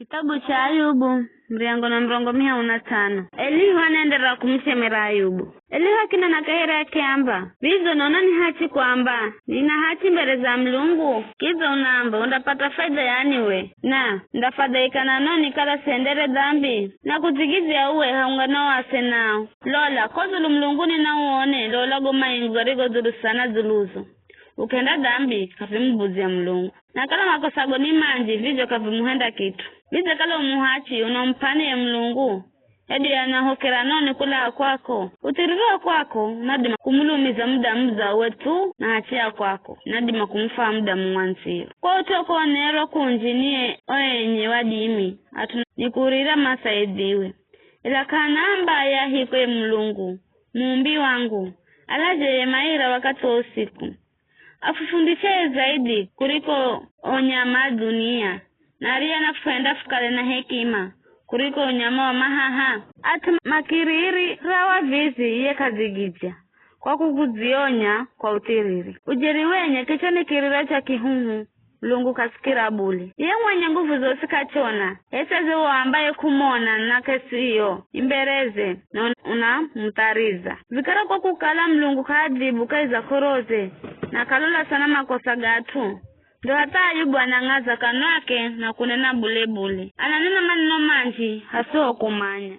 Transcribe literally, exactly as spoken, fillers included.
Kitabu cha Ayubu, muryango na murongo mihahu na tsano. Elihu anaenderera kumuchemera Ayubu. Elihu akinena kaheri akiamba, "Vidzo unaona ni hachi kwamba nina hachi mbere za Mulungu? Kidzo unaamba undapata faidha yani we? Na ndafadhaika nanoni kala sihendere dhambi, na kudzigidzya uwe haungana wase nao. Lola, ko dzulu mulunguni na uone, lola go maingu garigo dzulu sana dzuluzo. Ukihenda dhambi, k'avimubudzya Mulungu. Na kala makosago ni manji, vizho k'avimuhenda kit'u. Vidze kala umuhachi unaumup'ani ye Mulungu, hedu yanahokera noni kulaha kwako, uthiriri wa kwako unadima kumulumiza mudamu dza uwe thu, na hachi ya kwako inadima kumufaa mudamu mwandziro. Kwa ut'u wa kuonerwa kunji ni o enye wadimi, at'u ni kurira masaidhiwe. Ela k'anaamba ayahikwe ye Mulungu, Muumbi wangu, alazheye maira wakathi wa usiku. Afufundishe zaidi kuriko o nyama a dhunia, na riya nafwenda fukale na hekima kuriko o nyama wa mahaha. At'u makiriri ra wavizi iye k'adzigidza kwa kukudzionya kwa uthiriri. Ujeri wenye kicho ni kiriro cha kihuhu, Mulungu k'asikira bule. Ye mwenye nguvu zosi k'achona, etseze wo ambaye k'umona na k'esiyo imbereze, na un- unamuthariza. Vikara kwa kukala Mulungu k'aadhibu kahi za k'oroze, na k'alola sana makosa ga at'u, ndo hatha Ayubu anang'aza kanwake na kunena bule-bule. Ananena maneno manji hasiho kumanya.